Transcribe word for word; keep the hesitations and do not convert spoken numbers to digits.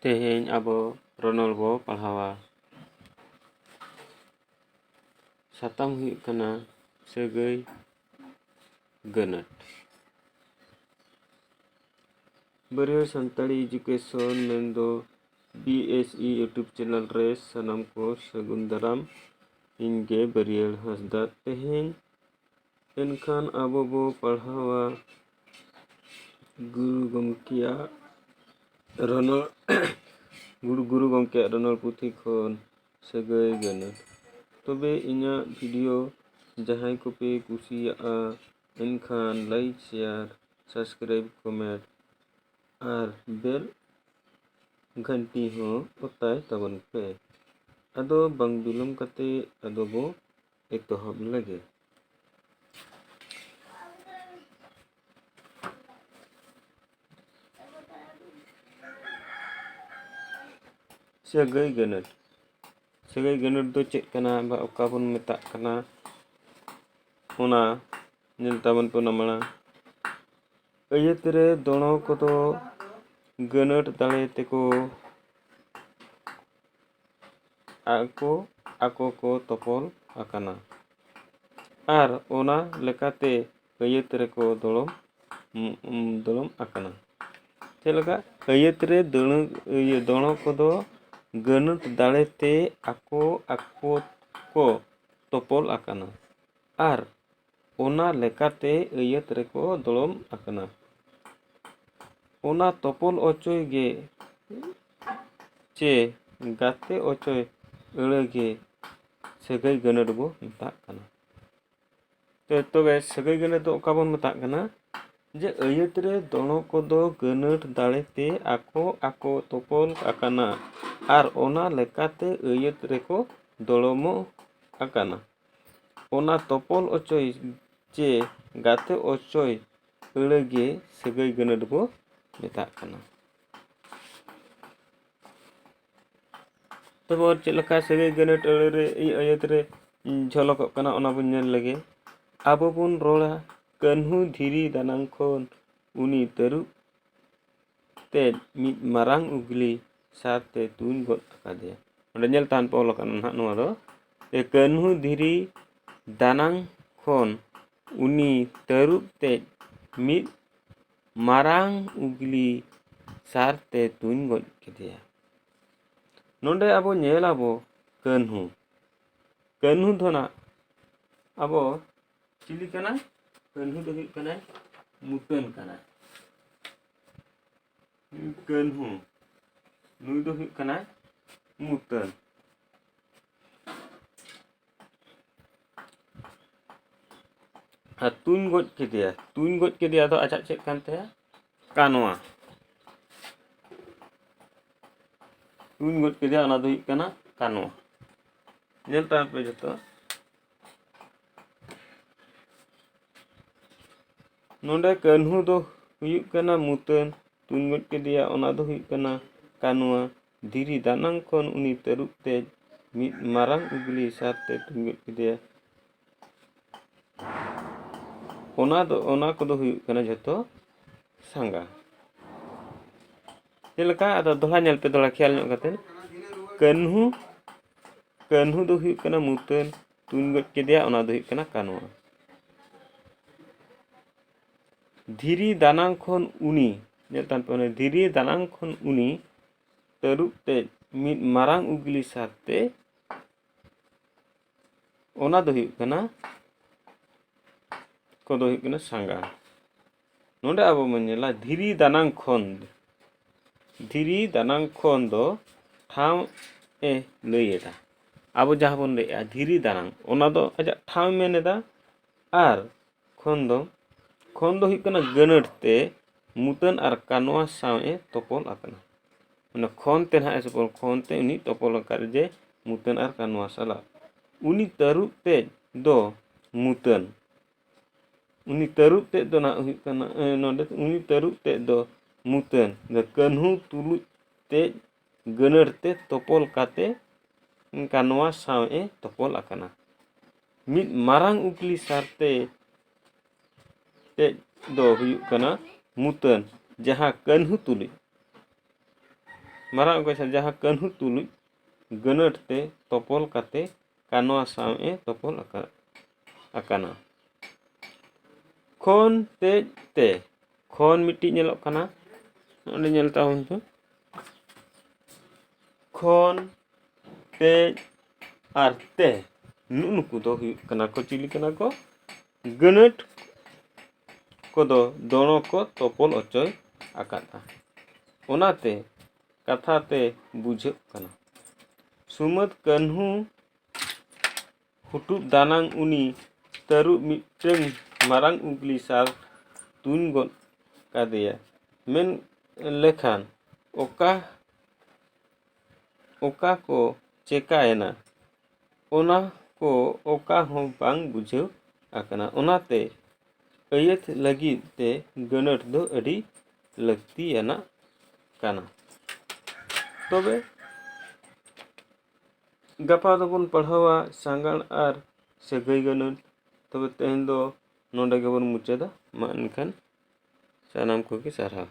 ᱛᱮᱦᱮᱧ ᱟᱵᱚ ᱨᱚᱱᱚᱲ ᱵᱚ ᱯᱟᱲᱦᱟᱣᱟ᱾ ᱥᱟᱛᱟᱢ ᱦᱩᱭᱩᱜ ᱠᱟᱱᱟ ᱥᱟᱹᱜᱟᱹᱭ ᱜᱟᱹᱱᱟᱹᱴ᱾ ᱵᱟᱹᱨᱭᱟᱹᱲ ᱥᱟᱱᱛᱟᱲᱤ ᱮᱰᱩᱠᱮᱥᱚᱱ ᱢᱮᱱᱫᱚ B S E YouTube channel ᱨᱮ ᱥᱟᱱᱟᱢ ᱠᱚ ᱥᱟᱹᱜᱩᱱ ᱫᱟᱨᱟᱢ᱾ ᱤᱧ ᱜᱮ ᱵᱟᱹᱨᱭᱟᱹᱲ ᱦᱟᱸᱥᱫᱟ᱾ ᱛᱮᱦᱮᱧ ᱮᱱᱠᱷᱟᱱ ᱟᱵᱚ ᱵᱚ ᱯᱟᱲᱦᱟᱣᱟ ᱜᱩᱨᱩ ᱜᱚᱢᱠᱮᱭᱟᱜ ᱨᱚᱱᱚᱲ, ᱜᱩᱨᱩ, ᱜᱩᱨᱩ ᱜᱚᱢᱠᱮᱭᱟᱜ ᱨᱚᱱᱚᱲ ᱯᱩᱛᱷᱤ ᱠᱷᱚᱱ ᱥᱟᱹᱜᱟᱹᱭ ᱜᱟᱹᱱᱟᱹᱴ᱾ ᱛᱚᱵᱮ ᱤᱧᱟᱹᱜ ᱵᱷᱤᱰᱤᱭᱳ ᱡᱟᱦᱟᱸᱭ ᱠᱚᱯᱮ ᱠᱩᱥᱤᱭᱟᱜᱼᱟ, ᱮᱱᱠᱷᱟᱱ ᱞᱟᱭᱤᱠ, ᱥᱮᱭᱟᱨ, ᱥᱟᱵᱥᱠᱨᱟᱭᱤᱵ, ᱠᱚᱢᱮᱱᱴ ᱟᱨ ᱵᱮᱞ ᱜᱷᱟᱱᱴᱤ ᱦᱚᱸ ᱚᱛᱟᱭ ᱛᱟᱵᱚᱱ ᱯᱮ᱾ ᱟᱫᱚ ᱵᱟᱝ ᱵᱤᱞᱚᱢ ᱠᱟᱛᱮ ᱟᱫᱚ ᱵᱚ ᱮᱛᱚᱦᱚᱵ ᱞᱮᱜᱮ᱾ ᱥᱟᱹᱜᱟᱹᱭ ᱜᱟᱹᱱᱟᱹᱴ᱾ ᱥᱟᱹᱜᱟᱹᱭ ᱜᱟᱹᱱᱟᱹᱴ ᱫᱚ ᱪᱮᱫ ᱠᱟᱱᱟ ᱵᱟ ᱚᱠᱟ ᱵᱚᱱ ᱢᱮᱛᱟᱜ ᱠᱟᱱᱟ, ᱚᱱᱟ ᱧᱮᱞ ᱛᱟᱵᱚᱱ ᱯᱮ ᱚᱱᱟ ᱢᱟᱲᱟᱝ᱾ ᱟᱹᱭᱟᱹᱛ ᱨᱮ ᱫᱚᱬᱚ ᱠᱚᱫᱚ ᱜᱟᱹᱱᱟᱹᱴ ᱫᱟᱲᱮ ᱛᱮᱠᱚ ᱟᱠᱚ, ᱟᱠᱚ ᱠᱚ ᱛᱚᱯᱚᱞ ᱟᱠᱟᱱᱟ᱾ ᱟᱨ ᱚᱱᱟ ᱞᱮᱠᱟᱛᱮ ᱟᱹᱭᱟᱹᱛ ᱨᱮᱠᱚ ᱫᱚᱲᱚᱢ, ᱩᱢ, ᱫᱚᱲᱚᱢ ᱟᱠᱟᱱᱟ᱾ ᱪᱮᱫ ᱞᱮᱠᱟ? ᱟᱹᱭᱟᱹᱛ ᱨᱮ ᱫᱟᱹᱲ, ᱤᱭᱟᱹ, ᱫᱚᱲᱚ ᱠᱚᱫᱚ ᱜᱟᱹᱱᱟᱹᱴ ᱫᱟᱲᱮ ᱛᱮ ᱟᱠᱚ, ᱟᱠᱚ ᱠᱚ ᱛᱚᱯᱚᱞ ᱟᱠᱟᱱᱟ᱾ ᱟᱨ ᱚᱱᱟ ᱞᱮᱠᱟᱛᱮ ᱟᱹᱭᱟᱹᱛ ᱨᱮᱠᱚ ᱫᱚᱲᱚᱢ ᱟᱠᱟᱱᱟ᱾ ᱚᱱᱟ ᱛᱚᱯᱚᱞ ᱚᱪᱚᱭ ᱜᱮ ᱪᱮ ᱜᱟᱛᱮ ᱚᱪᱚᱭ ᱟᱹᱲᱟᱹ ᱜᱮ ᱥᱟᱹᱜᱟᱹᱭ ᱜᱟᱹᱱᱟᱹᱴ ᱵᱚ ᱢᱮᱛᱟᱜ ᱠᱟᱱᱟ᱾ ᱛᱚ, ᱛᱚᱵᱮ ᱥᱟᱹᱜᱟᱹᱭ ᱜᱟᱹᱱᱟᱹᱴ ᱫᱚ ᱚᱠᱟ ᱵᱚᱱ ᱢᱮᱛᱟᱜ ᱠᱟᱱᱟ? ᱡᱮ ᱟᱹᱭᱟᱹᱛ ᱨᱮ ᱫᱚᱲᱚ ᱠᱚᱫᱚ ᱜᱟᱹᱱᱟᱹᱴ ᱫᱟᱲᱮ ᱛᱮ ᱟᱠᱚ ᱟᱠᱚ ᱛᱚᱯᱚᱞ ᱟᱠᱟᱱᱟ ᱟᱨ ᱚᱱᱟ ᱞᱮᱠᱟᱛᱮ ᱟᱹᱭᱟᱹᱛ ᱨᱮᱠᱚ ᱫᱚᱲᱚᱢᱚᱜ ᱟᱠᱟᱱᱟ᱾ ᱚᱱᱟ ᱛᱚᱯᱚᱞ ᱚᱪᱚᱭ ᱪᱮ ᱜᱟᱛᱮ ᱚᱪᱚᱭ ᱟᱹᱲᱟᱹ ᱜᱮ ᱥᱟᱹᱜᱟᱹᱭ ᱜᱟᱹᱱᱟᱹᱴ ᱵᱚ ᱢᱮᱛᱟᱜ ᱠᱟᱱᱟ᱾ ᱛᱚᱵᱮ ᱪᱮᱫ ᱞᱮᱠᱟ ᱥᱟᱹᱜᱟᱹᱭ ᱜᱟᱹᱱᱟᱹᱴ ᱟᱹᱲᱟᱹ ᱨᱮ, ᱤᱭᱟᱹ, ᱟᱹᱭᱟᱹᱛ ᱨᱮ ᱡᱷᱚᱞᱚᱠᱚᱜ ᱠᱟᱱᱟ, ᱚᱱᱟ ᱵᱚᱱ ᱧᱮᱞ ᱞᱮᱜᱮ᱾ ᱟᱵᱚ ᱵᱚᱱ ᱨᱚᱲᱟ, ᱠᱟᱹᱱᱦᱩ ᱫᱷᱤᱨᱤ ᱫᱟᱱᱟᱝ ᱠᱷᱚᱱ ᱩᱱᱤ ᱛᱟᱹᱨᱩᱵ ᱛᱮᱫ ᱢᱤᱫ ᱢᱟᱨᱟᱝ ᱩᱜᱽᱞᱤ ᱥᱟᱨᱛᱮ ᱛᱩᱧ ᱜᱚᱫ ᱟᱠᱟᱫᱮᱭᱟ᱾ ᱚᱸᱰᱮ ᱧᱮᱞ ᱛᱟᱦᱮᱱ ᱯᱮ, ᱚᱞ ᱟᱠᱟᱱᱟ ᱱᱟᱦᱟᱜ ᱱᱚᱣᱟ ᱫᱚ, ᱡᱮ ᱠᱟᱹᱱᱦᱩ ᱫᱷᱤᱨᱤ ᱫᱟᱱᱟᱝ ᱠᱷᱚᱱ ᱩᱱᱤ ᱛᱟᱹᱨᱩᱵ ᱛᱮᱡ ᱢᱤᱫ ᱢᱟᱨᱟᱝ ᱩᱜᱽᱞᱤ ᱥᱟᱨᱛᱮ ᱛᱩᱧ ᱜᱚᱡ ᱠᱮᱫᱮᱭᱟ᱾ ᱱᱚᱰᱮ ᱟᱵᱚ ᱧᱮᱞ ᱟᱵᱚ ᱠᱟᱹᱱᱦᱩ᱾ ᱠᱟᱹᱱᱦᱩ ᱫᱚ ᱱᱟᱜ ᱟᱵᱚ ᱪᱤᱞᱤ ᱠᱟᱱᱟᱭ? ᱠᱟᱹᱱᱦᱩ ᱫᱚ ᱦᱩᱭᱩᱜ ᱠᱟᱱᱟᱭ ᱢᱩᱛᱟᱹᱱ ᱠᱟᱱᱟᱭ᱾ ᱠᱟᱹᱱᱦᱩ, ᱱᱩᱭ ᱫᱚ ᱦᱩᱭᱩᱜ ᱠᱟᱱᱟᱭ ᱢᱩᱛᱟᱹᱱ᱾ ᱟᱨ ᱛᱩᱧ ᱜᱚᱡ ᱠᱮᱫᱮᱭᱟ᱾ ᱛᱩᱧ ᱜᱚᱡ ᱠᱮᱫᱮᱭᱟ ᱫᱚ ᱟᱡᱟᱜ ᱪᱮᱫ ᱠᱟᱱ ᱛᱟᱭᱟ? ᱠᱟᱱᱣᱟ᱾ ᱛᱩᱧ ᱜᱚᱡ ᱠᱮᱫᱮᱭᱟ, ᱚᱱᱟ ᱫᱚ ᱦᱩᱭᱩᱜ ᱠᱟᱱᱟ ᱠᱟᱱᱣᱟ᱾ ᱧᱮᱞ ᱛᱟᱵᱚᱱ ᱯᱮ ᱡᱚᱛᱚ᱾ ᱱᱚᱰᱮ ᱠᱟᱹᱱᱦᱩ ᱫᱚ ᱦᱩᱭᱩᱜ ᱠᱟᱱᱟ ᱢᱩᱛᱟᱹᱱ, ᱛᱩᱧ ᱜᱚᱡ ᱠᱮᱫᱮᱭᱟ, ᱚᱱᱟ ᱫᱚ ᱦᱩᱭᱩᱜ ᱠᱟᱱᱟ ᱠᱟᱱᱣᱟ᱾ ᱫᱷᱤᱨᱤ ᱫᱟᱱᱟᱝ ᱠᱷᱚᱱ ᱩᱱᱤ ᱛᱟᱹᱨᱩᱵ ᱛᱮ ᱢᱤᱫ ᱢᱟᱨᱟᱝ ᱩᱜᱽᱞᱤ ᱥᱟᱨᱛᱮ ᱛᱩᱧ ᱜᱚᱡ ᱠᱮᱫᱮᱭᱟ᱾ ᱚᱱᱟ ᱫᱚ, ᱚᱱᱟ ᱠᱚᱫᱚ ᱦᱩᱭᱩᱜ ᱠᱟᱱᱟ ᱡᱷᱚᱛᱚ ᱥᱟᱸᱜᱟ᱾ ᱪᱮᱫ ᱞᱮᱠᱟ? ᱟᱫᱚ ᱫᱚᱦᱲᱟ ᱧᱮᱞ ᱯᱮ, ᱫᱚᱦᱲᱟ ᱠᱷᱮᱭᱟᱞ ᱧᱚᱜ ᱠᱟᱛᱮ᱾ ᱠᱟᱹᱱᱦᱩ, ᱠᱟᱹᱱᱦᱩ ᱫᱚ ᱦᱩᱭᱩᱜ ᱠᱟᱱᱟ ᱢᱩᱛᱟᱹᱱ, ᱛᱩᱧ ᱜᱚᱡ ᱠᱮᱫᱮᱭᱟ, ᱚᱱᱟ ᱫᱚ ᱦᱩᱭᱩᱜ ᱠᱟᱱᱟ ᱠᱟᱱᱣᱟ᱾ ᱫᱷᱤᱨᱤ ᱫᱟᱱᱟᱝ ᱠᱷᱚᱱ ᱩᱱᱤ, ᱧᱮᱞ ᱛᱟᱦᱮᱱ ᱯᱮ, ᱚᱱᱮ ᱫᱷᱤᱨᱤ ᱫᱟᱱᱟᱝ ᱠᱷᱚᱱ ᱩᱱᱤ ᱛᱟᱹᱨᱩᱵ ᱛᱮ ᱢᱤᱫ ᱢᱟᱨᱟᱝ ᱩᱜᱽᱞᱤ ᱥᱟᱨᱛᱮ, ᱚᱱᱟ ᱫᱚ ᱦᱩᱭᱩᱜ ᱠᱟᱱᱟ, ᱠᱚᱫᱚ ᱦᱩᱭᱩᱜ ᱠᱟᱱᱟ ᱥᱟᱸᱜᱟ᱾ ᱱᱚᱰᱮ ᱟᱵᱚ ᱵᱚᱱ ᱧᱮᱞᱟ ᱫᱷᱤᱨᱤ ᱫᱟᱱᱟᱝ ᱠᱷᱚᱱ, ᱫᱷᱤᱨᱤ ᱫᱟᱱᱟᱝ ᱠᱷᱚᱱ ᱫᱚ ᱴᱷᱟᱶ ᱮ ᱞᱟᱹᱭ ᱮᱫᱟ᱾ ᱟᱵᱚ ᱡᱟᱦᱟᱸ ᱵᱚᱱ ᱞᱟᱹᱭᱮᱫᱼᱟ ᱫᱷᱤᱨᱤ ᱫᱟᱱᱟᱝ, ᱚᱱᱟ ᱫᱚ ᱟᱡᱟᱜ ᱴᱷᱟᱶ ᱮ ᱢᱮᱱ ᱮᱫᱟ᱾ ᱟᱨ ᱠᱷᱚᱱ ᱫᱚ, ᱠᱷᱚᱱ ᱫᱚ ᱦᱩᱭᱩᱜ ᱠᱟᱱᱟ ᱜᱟᱹᱱᱟᱹᱴ ᱛᱮ ᱢᱩᱛᱟᱹᱱ ᱟᱨ ᱠᱟᱱᱣᱟ ᱥᱟᱶ ᱮ ᱛᱚᱯᱚᱞ ᱟᱠᱟᱱᱟ᱾ ᱢᱟᱱᱮ ᱠᱷᱚᱱ ᱛᱮ ᱱᱟᱦᱟᱜ ᱮ ᱛᱚᱯᱚᱞ, ᱠᱷᱚᱱ ᱛᱮ ᱩᱱᱤ ᱛᱚᱯᱚᱞ ᱟᱠᱟᱫ ᱡᱮ ᱢᱩᱛᱟᱹᱱ ᱟᱨ ᱠᱟᱱᱣᱟ ᱥᱟᱞᱟᱜ᱾ ᱩᱱᱤ ᱛᱟᱹᱨᱩᱵ ᱛᱮᱡ ᱫᱚ ᱢᱩᱛᱟᱹᱱ, ᱩᱱᱤ ᱛᱟᱹᱨᱩᱵ ᱛᱮᱡ ᱫᱚ ᱱᱟᱦᱟᱜ ᱦᱩᱭᱩᱜ ᱠᱟᱱᱟ, ᱮ, ᱱᱚᱰᱮ ᱩᱱᱤ ᱛᱟᱹᱨᱩᱵ ᱛᱮᱡ ᱫᱚ ᱢᱩᱛᱟᱹᱱ, ᱠᱟᱹᱱᱦᱩ ᱛᱩᱞᱩᱡ ᱛᱮᱡ ᱜᱟᱹᱱᱟᱹᱲ ᱛᱮ ᱛᱚᱯᱚᱞ ᱠᱟᱛᱮ ᱠᱟᱱᱣᱟ ᱥᱟᱶ ᱮ ᱛᱚᱯᱚᱞ ᱟᱠᱟᱱᱟ᱾ ᱢᱤᱫ ᱢᱟᱨᱟᱝ ᱩᱜᱽᱞᱤ ᱥᱟᱨᱛᱮ ᱛᱮᱡ ᱫᱚ ᱦᱩᱭᱩᱜ ᱠᱟᱱᱟ ᱢᱩᱛᱟᱹᱱ, ᱡᱟᱦᱟᱸ ᱠᱟᱹᱱᱦᱩ ᱛᱩᱞᱩᱡ, ᱢᱟᱨᱟᱝ ᱚᱠᱚᱡ ᱥᱟᱨ ᱡᱟᱦᱟᱸ ᱠᱟᱹᱱᱦᱩ ᱛᱩᱞᱩᱡ ᱜᱟᱹᱱᱟᱹᱴ ᱛᱮ ᱛᱚᱯᱚᱞ ᱠᱟᱛᱮ ᱠᱟᱱᱣᱟ ᱥᱟᱶ ᱮ ᱛᱚᱯᱚᱞ ᱟᱠᱟ-, ᱟᱠᱟᱱᱟ᱾ ᱠᱷᱚᱱ ᱛᱮᱡ ᱛᱮ, ᱠᱷᱚᱱ ᱢᱤᱫᱴᱤᱡ ᱧᱮᱞᱚᱜ ᱠᱟᱱᱟ, ᱚᱸᱰᱮ ᱧᱮᱞ ᱛᱟᱵᱚᱱ ᱯᱮ᱾ ᱠᱷᱚᱱ, ᱛᱮᱡ ᱟᱨ ᱛᱮ, ᱱᱩᱜᱼᱩ ᱱᱩᱠᱩ ᱫᱚ ᱦᱩᱭᱩᱜ ᱠᱟᱱᱟ ᱠᱚ, ᱪᱤᱞᱤ ᱠᱟᱱᱟ ᱠᱚ? ᱜᱟᱹᱱᱟᱹᱴ ᱠᱚᱫᱚ ᱫᱚᱲᱚ ᱠᱚ ᱛᱚᱯᱚᱞ ᱚᱪᱚᱭ ᱟᱠᱟᱫᱼᱟ᱾ ᱚᱱᱟᱛᱮ ᱠᱟᱛᱷᱟ ᱛᱮ ᱵᱩᱡᱷᱟᱹᱜ ᱠᱟᱱᱟ, ᱥᱩᱢᱟᱹᱫ ᱠᱟᱹᱱᱦᱩ ᱦᱩᱴᱩᱵ ᱫᱟᱱᱟᱝ ᱩᱱᱤ ᱛᱟᱹᱨᱩᱵ ᱢᱤᱫᱴᱟᱹᱝ ᱢᱟᱨᱟᱝ ᱩᱜᱽᱞᱤ ᱥᱟᱨ ᱛᱩᱧ ᱜᱚᱫ ᱠᱟᱫᱮᱭᱟ᱾ ᱢᱮᱱ ᱞᱮᱠᱷᱟᱱ ᱚᱠᱟ, ᱚᱠᱟ ᱠᱚ ᱪᱮᱠᱟᱭᱮᱱᱟ, ᱚᱱᱟ ᱠᱚ ᱚᱠᱟ ᱦᱚᱸ ᱵᱟᱝ ᱵᱩᱡᱷᱟᱹᱣ ᱟᱠᱟᱱᱟ᱾ ᱚᱱᱟᱛᱮ ᱟᱹᱭᱟᱹᱛ ᱞᱟᱹᱜᱤᱫ ᱛᱮ ᱜᱟᱹᱱᱟᱹᱴ ᱫᱚ ᱟᱹᱰᱤ ᱞᱟᱹᱠᱛᱤᱭᱟᱱᱟᱜ ᱠᱟᱱᱟ᱾ ᱛᱚᱵᱮ ᱜᱟᱯᱟ ᱫᱚᱵᱚᱱ ᱯᱟᱲᱦᱟᱣᱟ ᱥᱟᱸᱜᱟᱲ ᱟᱨ ᱥᱟᱹᱜᱟᱹᱭ ᱜᱟᱹᱱᱟᱹᱴ᱾ ᱛᱚᱵᱮ ᱛᱮᱦᱮᱧ ᱫᱚ ᱱᱚᱰᱮ ᱜᱮᱵᱚᱱ ᱢᱩᱪᱟᱹᱫᱟ᱾ ᱢᱟ ᱮᱱᱠᱷᱟᱱ ᱥᱟᱱᱟᱢ ᱠᱚᱜᱮ ᱥᱟᱨᱦᱟᱣ᱾